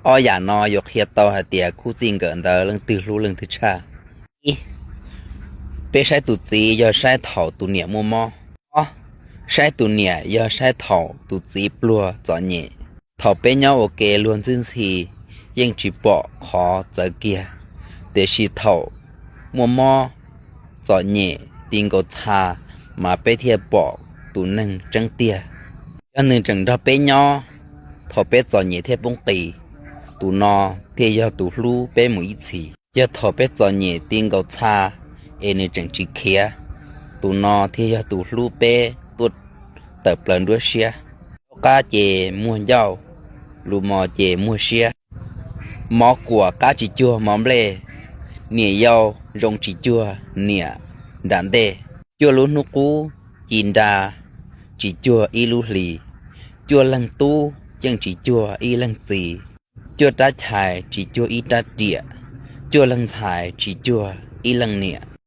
Ob yam no yuav qhia tau hais tias khub txij nkawm ntawd leej twg hlub leej twg tshaj. Ib, peb saib tus txiv yog saib thaum tus niam muaj mob. Ob, saib tus niam yog saib thaum tus txiv pluag txom nyem. Thaum peb nyob ua ke luag ntxhi ntxhi yeej tsis pom qhov txawv kiag, tiam sis thaum muaj mob txom nyem ti nkaus txha mas peb thiaj pom tus neeg tseeb tiag. Yog nws tseem nrog peb nyob thaum peb txom nyem thiab poob qis, tus no thiaj yog tus hlub peb mus ib txhis. Yog thaum peb txom nyem ti nkaus txha es nws tseem tsis khiav, tus no thiaj yog tus hlub peb tuaj tawm plaws nruab siab. Zaub qab ces muag ncauj, lus mos ces muag siab. Mov kuam qab tsis cuag mov nplej, niam yau zoo tsis cuag niam nram ntej. Cuaj lub hnub qub ci nra tsis cuag ib lub hlis, cuaj leeg tub yeej tsis cuag ib leeg txiv, cuaj rab chais tsis cuag ib rab riam, cuaj leeg ntxhais tsis cuag ib leej niam.